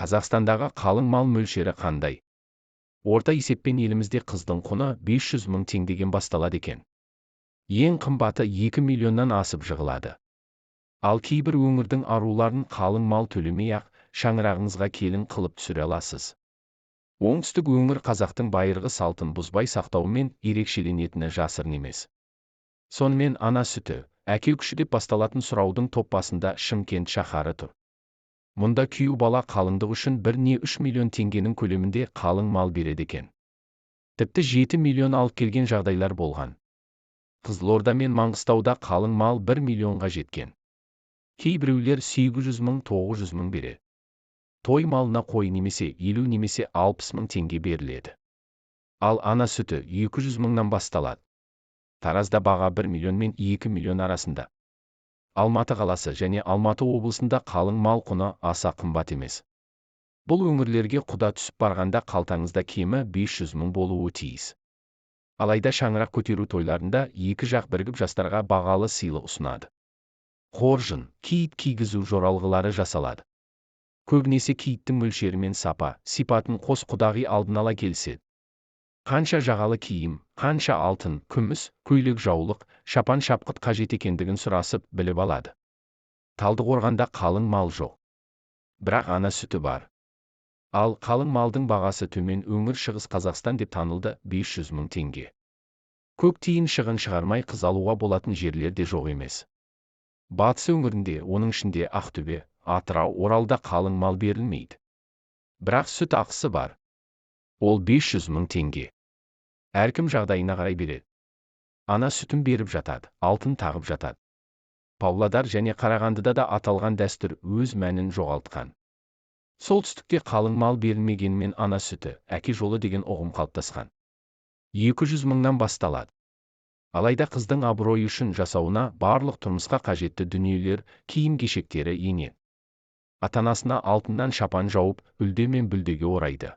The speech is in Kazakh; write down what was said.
Қазақстандағы қалың мал мөлшері қандай? Орта есеппен елімізде қыздың құны 500 мың теңгеден басталады екен. Ең қымбаты 2 миллионнан асып жығылады. Ал кейбір өңірдің аруларын қалың мал төлемей-ақ шаңырағыңызға келін қылып түсіре аласыз. Оңтүстік өңір қазақтың байырғы салтын бұзбай сақтауымен ерекшеленетіні жасырын емес. Сонымен, ана сүті, әке күші деп басталатын сұраудың топ басында Шымкент шаһары тұр. Мұнда күйеу бала қалыңдық үшін 1 не 3 миллион теңгенің көлемінде қалың мал береді екен. Тіпті 7 миллион алып келген жағдайлар болған. Қызылорда мен Маңғыстауда қалың мал 1 миллионға жеткен. Кейбіреулер 800 мың, 900 мың береді. Той малына қой немесе 50 немесе 60 мың теңге беріледі. Ал ана сүті 200 мыңнан басталады. Таразда баға 1 миллион мен 2 миллион арасында. Алматы қаласы және Алматы облысында қалың мал құны аса қымбат емес. Бұл өңірлерге құда түсіп барғанда қалтаңызда кемі 500 мың болуы тиіс. Алайда шаңырақ көтеру тойларында екі жақ бірігіп, жастарға бағалы сыйлық ұсынады. Қоржын, киіт кигізу жоралғылары жасалады. Көбінесе киіттің мөлшері мен сапа, сипатын қос құдағи алдын ала келіседі. Қанша жағалы киім, қанша алтын, күміс, көйлек, жаулық, шапан, шапқыт қажет екендігін сұрасып, біліп алады. Талдықорғанда қалың мал жоқ. Бірақ ана сүті бар. Ал қалың малдың бағасы төмен өңір Шығыс Қазақстан деп танылды: 500 мың теңге. Көк тиын шығын шығармай қыз алуға болатын жерлер де жоқ емес. Батыс өңірінде, оның ішінде Ақтөбе, Атырау, Оралда қалың мал берілмейді. Бірақ сүт ақысы бар. Ол 500 мың теңге. Әркім жағдайына қарай береді. Ана сүтін беріп жатады, алтын тағып жатады. Павлодар және Қарағандыда да аталған дәстүр өз мәнін жоғалтқан. Солтүстікте қалың мал берілмегенімен, ана сүті, әке жолы деген ұғым қалыптасқан. 200 мыңнан басталады. Алайда қыздың абыройы үшін жасауына барлық тұрмысқа қажетті дүниелер, киім-кешектері енеді. Ата-анасына алтыннан шапан жауып, үлде мен бүлдеге орайды.